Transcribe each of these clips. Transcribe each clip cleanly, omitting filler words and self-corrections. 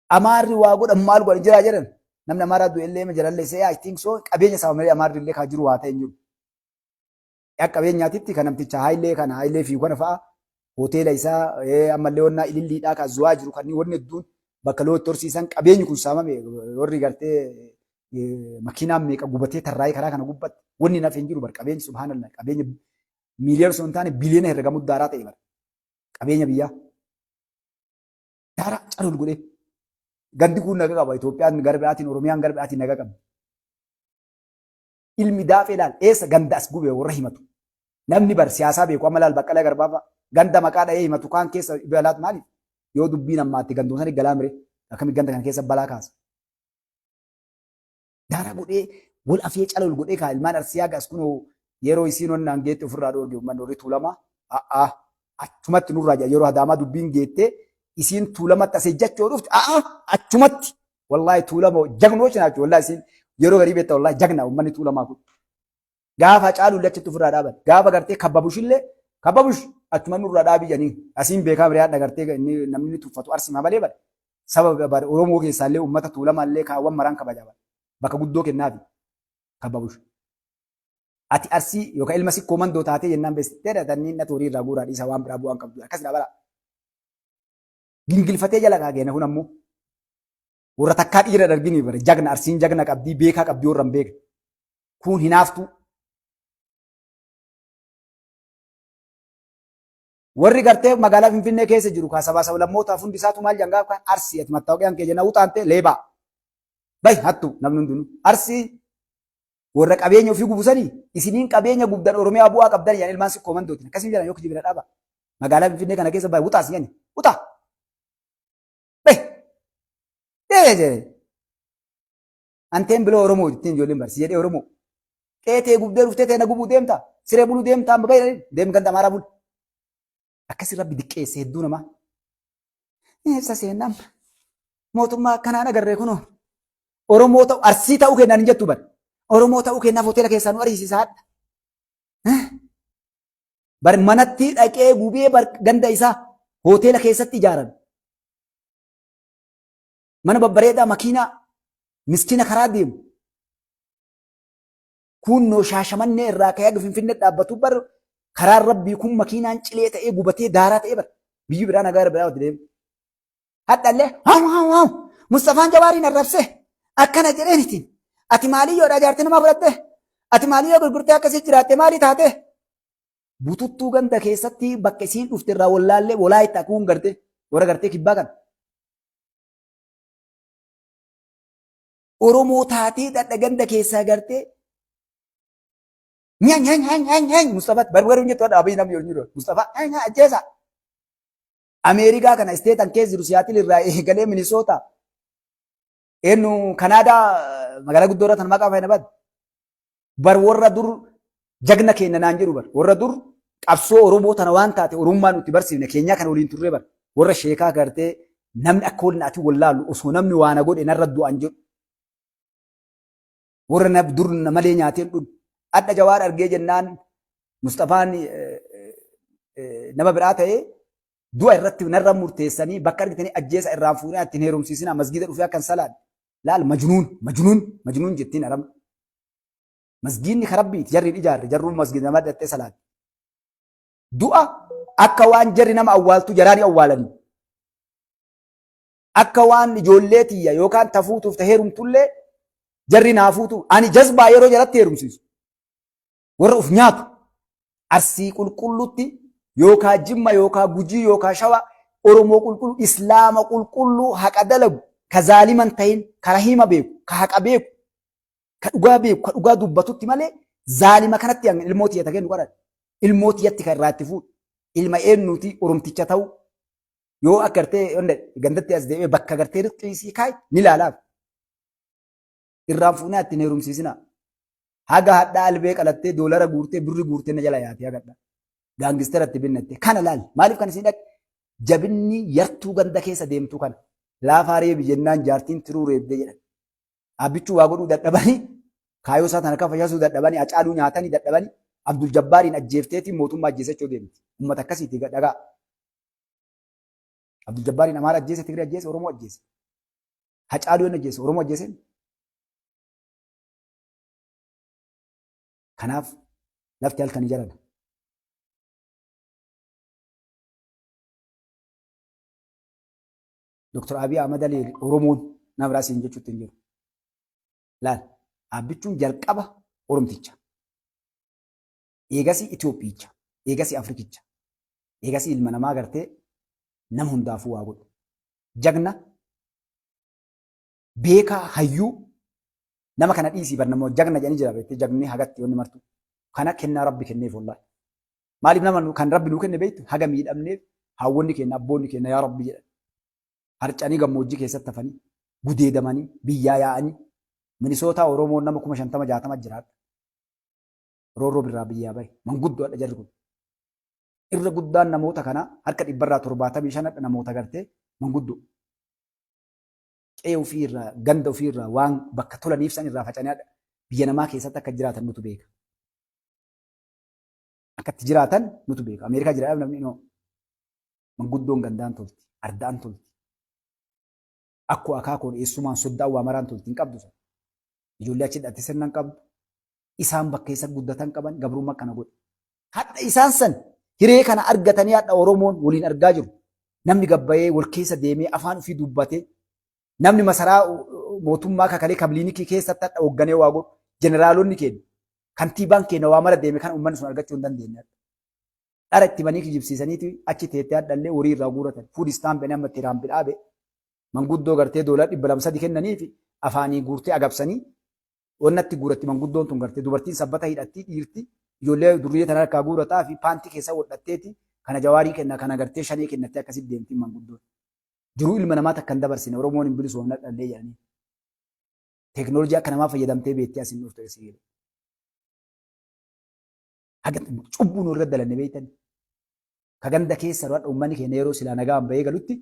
Amaarri waa godhan maal godhan jiraa jedhan. Namni Amaaraa du'e illee jalallee see, I think so, qabeenya isaa malee Amaarri illee kaa jiru waa ta'e hin jiru. Akka qabeenyaatitti kan namticha Haayilee kana, Haayilee fi kana fa'a, hoteela isaa ammallee wannaa ililliidhaa kan zuwaa jiru kan wanni hedduun bakka loon itti horsiisan qabeenyi kun saamame. Warri gartee makiinaan meeqa gubatee tarraa'ee karaa kana gubbatti wanni naaf hin jiru bar. Qabeenyi, subhaanallah, qabeenya miiliyoona osoo hin taane biliyoona herregamu daaraa ta'e bar, qabeenya biyyaa. Daaraa calul godhee gandi kun naga qaba. Itoophiyaan gara biraatiin, Oromiyaan gara biraatiin naga qabdi. Ilmi daafee ilaal eessa ganda as gube warra himatu. Namni bar siyaasaa beeku amma laal Baqqalaa Garbaa fa'a ganda maqaa dha'ee himatu kaan keessa balaat maaliif yoo dubbiin ammaatti ganduma sani galaa mire akkami ganda kana keessa balaa kaasa. Daara godhee wal afee calol godhee kaa ilmaan Arsiyaa gas kunoo yeroo isiin onnaan geette ofirraa dhoorge uummanni warri Tuulamaa a'aa achumatti nurraa jedha. Yeroo Hadaamaa dubbiin geette isiin Tuulamatti as ejjachoo dhufte, a'aa achumatti. Wallaahi Tuulama jagnoo cinaachu. Wallaahi isiin yeroo garii beekta, wallaahi jagna uummanni Tuulamaa kun. Gaafa Caalu achitti ofirraa dhaaban. Gaafa gartee Kabbabushillee, Kabbabush achuma nurraa dhaabii jedhanii asiin beekaa biriyaa gartee inni namni tuffatu Arsima malee bare. Saba bare Oromoo keessaallee uummata Tuulamaallee kaawwan maraan kabajaa bare. Bakka guddoo kennaafi Kabbabush. Ati Arsii yookaan ilma Sikkoo Mandoo taatee jennaan beeksistee dhatanii na toorii irraa guuraa dhiisa, waan biraa bu'aan qabdu akkas dha bara. Gingilfatee jala kaagee kun ammoo warra takkaa dhiira dargini bare. Jagna Arsiin jagna qabdii, beekaa qabdii, warra hin beekne. Kun hinaaftuu. Warri gartee magaalaa Finfinnee keessa jiru kaa sabaa sablammootaaf hundi isaatu maal jangaa kan Arsii ati mattaawaqiyaan kee jenna uxaante leebaa. Bay hattu namni hundinuu. Arsii warra qabeenya ofii gubusanii isiniin qabeenya gubdan Oromiyaa bu'aa qabdan jedhan ilmaan Sikkoo Mandootiin akkasii jedhan yoo kijibina dhaaba. Magaalaa Finfinnee kana keessa bay uxaas jedhani uxaa. Bay. Deebi'ee. Anteen biloo Oromoo ittiin ijoolleen barsi jedhee Oromoo. Qeetee gubdee dhuftee teena gubuu deemta. Siree buluu deemta amma bayi deem ganda Amaaraa bulu. Akkasi Rabbi diqqeesse hedduu namaa. Eessa seenaan mootummaa akkanaan agarree kunoo. Oromoo ta'u Arsii ta'uu kennaan hin jettu bar. Oromoo ta'uu kennaaf hoteela keessaa nu ariisisaa hadha. Bar manatti dhaqee gubee bar ganda isaa hoteela keessatti ijaarame. Mana babbareedaa, makiinaa, miskiina karaa deemu. Kunnoo Shaashamannee irraa ka'ee haga Finfinnee dhaabbatu bar karaan Rabbii kun makiinaan cilee ta'ee gubatee daaraa ta'ee bar biyyi biraa nagaa biraa watti deemu. Hadhallee haw haw haw Mustafaan Jawaariin arrabse akkana jedheen ittiin ati maalii yoodhaa jaartii namaa fudhatte, ati maalii yoo gurgurtee akkasii jiraatte, maalii taate bututtuu ganda keessatti bakka isiin dhufte irraa wallaallee walaa itti akuun garte warra gartee kibbaa kana. Oromoo taatee dhadha ganda keessaa gartee nya nya nya nya nya Mustafa barbaadu hin jettu hadha Abiy namni yoo jiru Mustafa nya nya ajjeesa. Ameerikaa kana isteetan keessa jiru Siyaatil irraa eegalee Minisoota eenyu Kanaadaa magaalaa guddoo irra tan maqaa fayyada bad. Bar warra dur jagna keenya naan jedhu, bar warra dur qabsoo Oromoo tana waan taate Oromummaa nutti barsiifne keenyaa kana waliin turre, bar warra sheekaa gartee namni akka waliin ati wallaalu osoo namni waana godhe narra du'an jedhu. Warra na dur malee nyaateen dhun. Adda Jawaar argee jennaan Mustafaan nama biraa ta'ee du'a irratti narra murteessanii bakka argitanii ajjeesa irraan fuudhee ittiin heerumsiisina masgiida dhufee akkan salaan. Laal majnuun majnuun majnuun jettiin arabni. Masgiidni ka Rabbiiti, jarri hin ijaarre, jarruun masgiida nama dhattee salaatti. Du'a akka waan jarri nama awwaaltu jaraanii awwaalanii. Akka waan ijoollee tiyya yookaan tafuutuuf ta heerumtullee jarri naa fuutu ani jazbaa yeroo jaratti heerumsiisu. Warra uf nyaatu Arsii qulqullutti yookaa Jimma yookaa Gujii yookaa Shawa, Oromoo qulqulluu, Islaama qulqulluu, haqa dalagu, ka zaaliman tahin, ka rahiima beeku, ka haqa beeku, ka dhugaa beeku, ka dhugaa dubbatutti malee zaalima kanatti hanga ilmoo tiyya ta kennu qaran ilmoo tiyyatti ka irraa itti fuudhu ilma eenyuuti Oromticha ta'u yoo akka gartee gandatti as deebi'ee bakka gartee riqqii isii kaay ni laalaaf. Irraan fuunee ittiin heerumsiisinaa. Haga hadhaa albee qalattee doolara guurtee birri guurtee na jala yaatee hagadha. Gaangistera itti binnatte. Kana laal. Maaliif kan isin dhaqe? Jabinni yartuu ganda keessa deemtuu kana. Laafaa reebi jennaan jaartiin tiruu reebdee jedhan. Abbichuu waa godhuu dadhabanii, kaayoo isaa tana kafayyasuu dadhabanii, Acaaluu nyaatanii dadhabanii, Abdul Jabbaariin ajjeefteetiin mootummaa ajjeesachuu deemti. Uummata akkasiitti dhagaa. Abdul Jabbaariin Amaara ajjeese, Tigree ajjeese, Oromoo ajjeese. Hacaaluu eenyu ajjeese? Oromoo ajjeeseen? Kanaaf lafti halkanii jarana. Dr. Abiy Ahmad Ali Oromoon nama biraa siin jechuutti hin jiru. Laal dhaabbichuun jalqaba Oromticha. Eegasii Itoophiyicha. Eegasii Afrikicha. Eegasii ilma namaa gartee nama hundaafuu waa godhu. Jagna beekaa hayyuu nama kana dhiisii bar nama jagna jedhanii jira beektee jagni hagatti yoonni martu. Kana kennaa rabbi kenneef wallaahi. Maaliif nama kan rabbi nuu kenne beektu haga miidhamneef haawwonni keenya abboonni keenya yaa rabbi jedhan. Harcanii gammoojjii keessatti hafanii gudeedamanii biyyaa yaa'anii Minisootaa Oromoon nama 50,000 60 jiraadha. Roorroo birraa biyyaa bahe manguddoo hadha jarri kun. Irra guddaan namoota kanaa harka dhibbarraa 75 hadha namoota gartee manguddoo. Qe'ee ofii irraa ganda ofii irraa waan bakka tolaniif san irraa facanii hadha biyya namaa keessatti akka jiraatan nutu beeka. Akka itti jiraatan nutu beeka. Ameerikaa jiraadhaaf namni inoo manguddoon gandaan tolti, ardaan tolti. Akkoo akaakoon eessumaan soddaan waa maraan tolti hin qabdu sana. Ijoollee achi hidhatte sirna hin qabdu. Isaan bakka keessa guddatan qaban gabrummaa akkana godhe. Hadha isaan san hiree kana argatanii hadha Oromoon waliin argaa jiru. Namni gabbayee wal keessa deemee afaan ofii dubbatee namni masaraa mootummaa kakalee kabiliinikii keessatti hadha hoogganee waa godhu jeneraalonni keenya kantiibaan keenya waa mara deeme kan uummanni sun argachuu hin dandeenye. Dhara itti banii kijibsiisaniiti achi teettee hadhallee horii irraa guuratan. Food stamp amma itti raampi dhaabe manguddoo gartee doolaa 200 3 kennaniifi afaanii guurtee agabsanii wannatti guuratti manguddoon tun gartee dubartiin sabbata hidhatti dhiirti ijoollee durriyyee tana harkaa guurataa fi paantii keessa wodhatteeti kana jawaarii kenna kana gartee shanee kennattee akkasitti deemtiin manguddoon. Jiruu ilma namaa takka hin dabarsine Oromoon hin bilisoomne dhallee jedhanii. Teekinooloojii akka namaa fayyadamtee beektee asiin dhufte asii. Haga cubbuu nu irra dalanne beektan. Ka ganda keessa hadha uummanni keenya yeroo silaa nagaan bahee galutti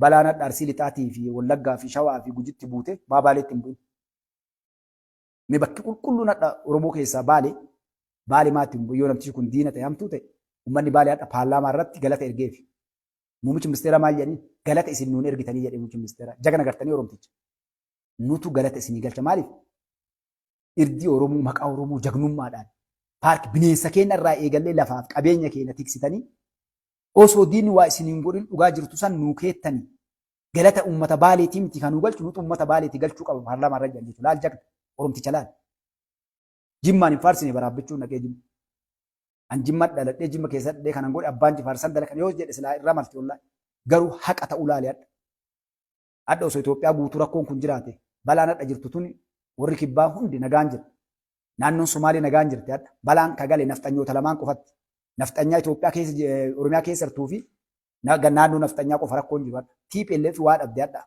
balaan hadha Arsii Lixaatii fi Wallaggaa fi Shawaa fi Gujitti buute maa Baaleetti hin bu'in. Mee bakki qulqulluun hadha Oromoo keessaa Baale Baale maatti hin bu'in yoo namtichi kun diina ta'e hamtuu ta'e uummanni Baalee hadha paarlaamaa irratti galata ergeefi. Muummichi ministeeraa maal jedhanii galata isin nuun ergitanii jedhe muummichi ministeeraa. Jagna gartanii Oromticha. Nutu galata isinii galcha maaliif? Irdii Oromoo maqaa Oromoo jagnummaadhaan paarki bineensa keenya irraa eegallee lafaaf qabeenya keenya tiksitanii osoo diinni waa isin hin godhin dhugaa jirtu san nuu keettanii galata uummata Baaleetii miti kan nuu galchu nutu uummata Baaleetii galchuu qaba paarlaamaa irra jiran jechuudha. Laal jagna Oromticha laal. Jimmaan hin faarsine baraabbichuun dhaqee jimma. An jimma dhaladhee jimma keessa dhadhee kanan godhe abbaan jifaar san dalakan yoo jedhe silaa irraa malti wallaahi. Garuu haqa ta'uu laali hadha. Hadha osoo Itoophiyaa guutuu rakkoon kun jiraate balaan hadha jirtu tuni warri kibbaa hundi nagaan jira. Naannoon Somaalee nagaan jirti hadha. Balaan ka gale nafxanyoota lamaan qofatti. Nafxanyaa Itoophiyaa keessa Oromiyaa keessa jirtuu fi naannoo nafxanyaa qofa rakkoon jiru hadha. TPLF waa dhabde hadha.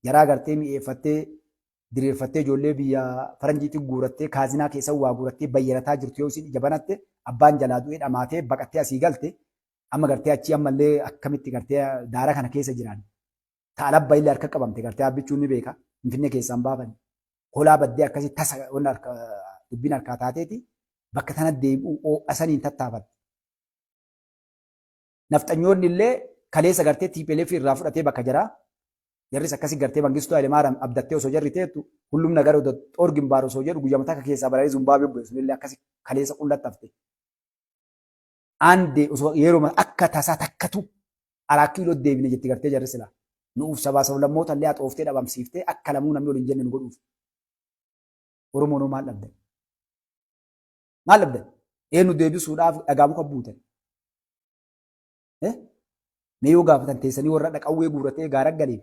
Jaraa gartee mi'eeffattee diriirfattee ijoollee biyya faranjiitti guurattee kaazinaa keessa waa guurattee bayyanataa jirtu yoo isin ija banatte abbaan jalaa du'ee dhamaatee baqattee asii galte amma gartee achii ammallee akkamitti gartee daara kana keessa jiran ta'alabba illee harka qabamte gartee abbichuun ni beeka Finfinnee keessaan baafan holaa baddee akkasii tasa wanni harka dubbiin harkaa taateeti bakka tana deebi'u oo'a saniin tattaafatte. Nafxanyoonni illee kaleessa gartee TPLF irraa fudhatee bakka jaraa jarris akkasii gartee Mangistuu Hayilemaariyaam abdattee osoo jarri teettu hullum nagar xoor gimbaar osoo jedhu guyyaa takka keessaa bararee Zumbaabwee bu'e sunillee akkasii kaleessa qullatti hafte. Aandee osoo yeroo akka tasaa takkatu araa kiiloo deebine jetti gartee jarri silaa. Nu'uuf sabaa sablammoota illee haxooftee dhabamsiiftee akka lamuu namni waliin jenne nu godhuuf. Oromoon hoo maal dhabdan? Maal dhabdan? Eenyu deebisuudhaaf dhagaa muka buutan? Mee yoo gaafatan teessanii warra qawwee guuratee gaara galee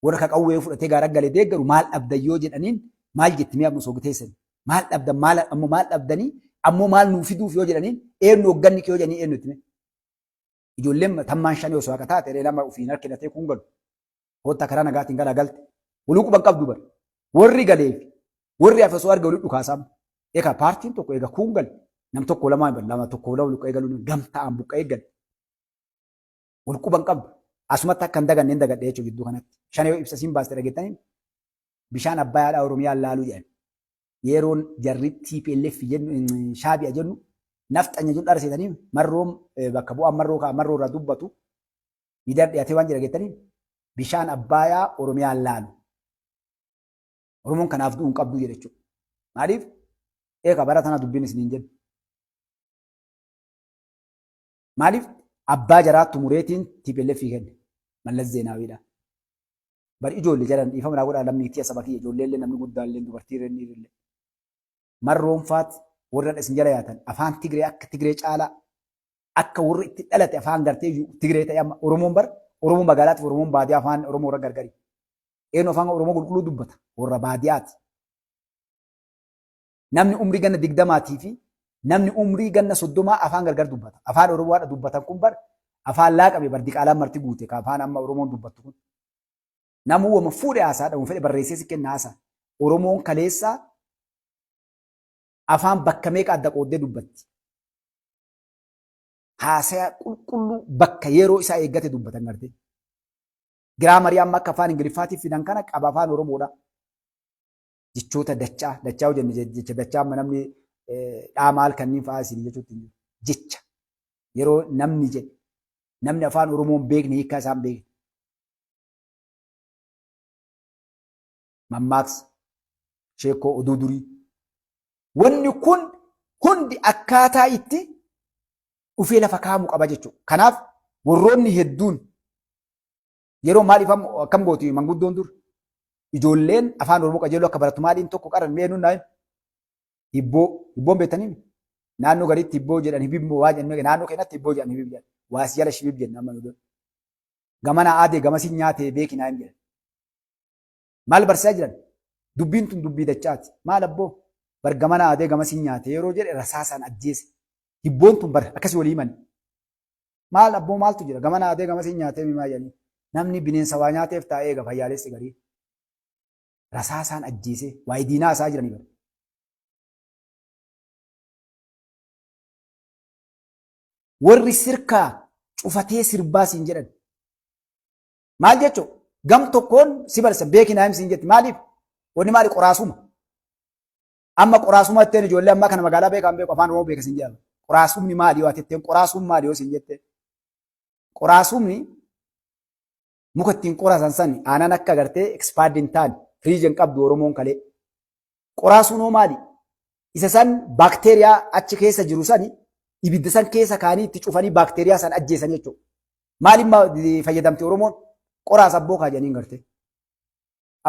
warra ka qawwee fudhatee gaara galee deeggaru maal dhabdan yoo jedhaniin maal jetti mee amma osoo teessan maal dhabdan maal ammoo maal dhabdanii ammoo maal nuu fiduuf yoo jedhaniin eenyu hogganni kee yoo jedhanii eenyu itti mee? Ijoolleen tammaan shanii osoo haqa taate lama ofiin harka hidhatee kun galu. Koottaa karaa nagaatiin galaa galte. Waluu quban qabdu bara. Warri galeef warri hafe osoo arge walitti dhukaasaam. Egaa paartiin tokko egaa kuun gale nam tokko lamaa hin lama tokko lama buqqa'ee galuun gamtaan buqqa'ee gale. Wal quban qabdu. Asumatti akka hin daganne hin dagadhe jechuudha gidduu kanatti. Shana yoo ibsa siin baaste dhageettanii bishaan Abbayaadhaa Oromiyaan laaluu jedhan. Yeroon jarri TPLF jennu Shaabi'a jennu nafxanya jennu dhara seetanii marroon bakka bu'aan marroo ka'a marroo irraa dubbatu miidiyaan dhiyaatee waan jedha geettanii bishaan Abbaayaa Oromiyaan laalu. Oromoon kanaaf du'uu hin qabdu jedhe jechuudha. Maaliif? Eega bara tana dubbiin isiniin jedhu. Maaliif? Abbaa jaraa tumureetiin TPLF kenne. Mallas Zeenaawiidha. Bari ijoollee jaran dhiifama naa godhaa lammii tiyya saba kiyya ijoollee illee namni guddaan illee dubartii illee dhiirri illee. Marroon faat warra isin jala yaatan afaan Tigree akka Tigree caalaa akka warri itti dhalate afaan gartee Tigree ta'e amma Oromoon bar Oromoo magaalaatiif Oromoon baadiyaa afaan Oromoo irra gargari. Eenyu afaan Oromoo qulqulluu dubbata warra baadiyaati. Namni umrii ganna 20 fi namni umrii ganna 30 afaan gargar dubbata. Afaan Oromoo haadha dubbatan kun bar afaan laaqame bar diqaalaan marti guute ka afaan amma Oromoon dubbattu kun. Namuu wama fuudhe haasaa dhabu fedhe barreessee si kenna haasaa. Oromoon kaleessaa afaan bakka meeqa adda qooddee dubbatti. Haasaya qulqulluu bakka yeroo isaa eeggate dubbatan gartee. Giraamarii amma akka afaan Ingiliffaatiif fidan kana qaba afaan Oromoodha. Jechoota dachaa dachaa yoo jenne jecha dachaa amma namni dhaamaa halkanniin fa'aa isin jechuutti hin jiru. Jecha yeroo namni jedhe namni afaan Oromoo hin beekne hiikkaa isaa hin beekne. Mammaaksa sheekoo oduu durii. Wanni kun hundi akkaataa itti dhufee lafa kaa'amu qaba jechuudha. Kanaaf warroonni hedduun yeroo maaliif akkam gooti manguddoon dur ijoolleen afaan Oromoo qajeeluu akka barattu maaliin tokko qaran mee nuun naayin hibboo hibboon beektanii naannoo gariitti hibboo jedhan hibboo waa jennee naannoo keenyatti hibboo jedhan hibib jedhan waas jala shibib jenna amma nu gamana aadee gamasiin nyaatee beeki naayin jedhan. Maal barsiisaa jiran? Dubbiin tun dubbii dachaati. Maal abboo? Bar gamana aadee gamasiin nyaate yeroo jedhe rasaasaan ajjeese. Hibboon tun bar akkasii walii himani. Maal abboo maaltu jira? Gamana aadee gamasiin nyaatee mimaa jedhanii. Namni bineensa waa nyaateef taa'ee eega fayyaalessi garii. Rasaasaan ajjeese waa'ee diinaa isaa jiranii bar. Warri sirkaa cufatee sirbaa siin jedhan. Maal jechuun gam tokkoon si barsa beeki naayim siin jetti maaliif wanni maali qoraasuma. Amma qoraasuma itteen ijoollee ammaa kana magaalaa beekaan beeku afaan Oromoo beeka siin jedhama. Qoraasumni maali yoo ati itteen qoraasuun maali yoo siin jette. Qoraasumni muka ittiin qoraasan sani aanan akka agartee expired hin taane firiija hin qabdu Oromoon kalee. Qoraasuun hoo maali? Isa san baakteeriyaa achi keessa jiru sani ibidda san keessa kaanii itti cufanii baakteeriyaa san ajjeesan jechuudha. Maaliin fayyadamti Oromoon? Qoraas abboo kaa jedhaniin gartee.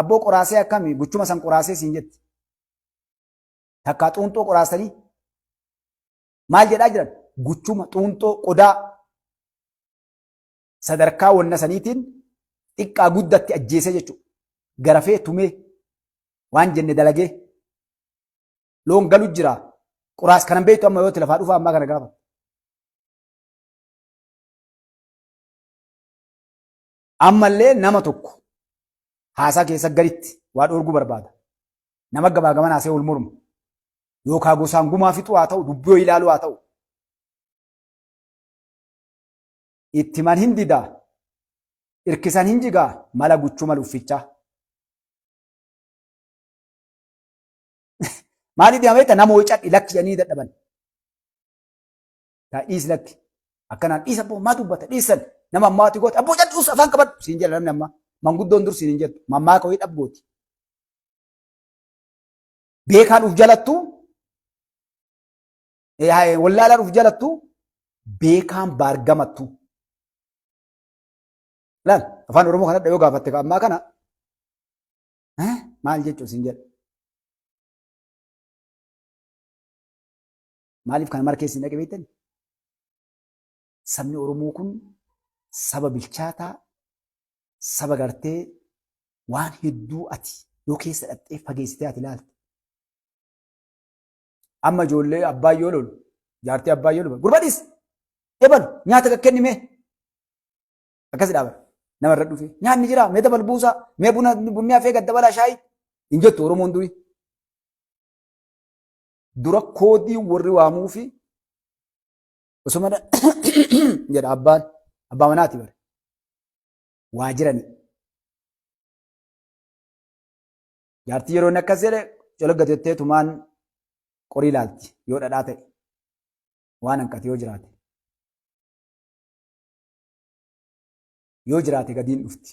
Abboo qoraasee akkami guchuma san qoraasee siin jetti. Takkaa xuunxoo qoraasanii maal jedhaa jiran? Guchuma xuunxoo qodaa sadarkaa wanna saniitiin xiqqaa guddatti ajjeesee jechuudha. Garafee tumee waan jenne dalagee loon galu jira. Qoraas kanan beektu amma yoo lafaa dhufa ammaa kana gaafa. Ammallee nama tokko haasaa keessa gaditti waa dhoorguu barbaada. Nama gabaa gaman haasee wal morma. Yookaan gosaan gumaa fixuu haa ta'u, dubbii ilaaluu haa ta'u. Itti man hin didaa, irkisan hin jigaa, mala guchuu malu uffichaa. Maaliif deema beektaa nama wayii cadhi lakki jedhanii dadhaban. Taa dhiis lakki. Akkanaan dhiis abboo maa dubbata dhiisan nama ammaa ati goota abboo cadhi us afaan qabadhu siin jedha namni ammaa. Manguddoon dur siin hin jettu mammaaka wayii dhabgooti. Beekaan uf jalattu wallaalaan uf jalattu beekaan baargamattu. Laal afaan Oromoo kanadha yoo gaafatte ammaa kana maal jechuu siin jedha. Maaliif kana mara keessa hin dhaqe beektani? Sabni Oromoo kun saba bilchaataa, saba gartee waan hedduu ati yoo keessa dhaqxee fageessitee ati ilaalte. Amma ijoollee abbaa yoo lolu, jaartii abbaa yoo lolu, gurba dhiis, ebalu nyaata kakkenni mee akkas dhaaba. Nama irra dhufe nyaanni jira mee dabal buusaa mee buna bunni hafee gad dabalaa shaayii hin jettu Oromoon durii. Dura koodii warri waamuu fi osoo mana jedha abbaan abbaa manaati bare waa jirani. Jaartii yeroo inni akkas jedhe cologga jettee tumaan qorii ilaalti yoo dhadhaa ta'e waan hanqate yoo jiraate. Yoo jiraate gadiin dhufti.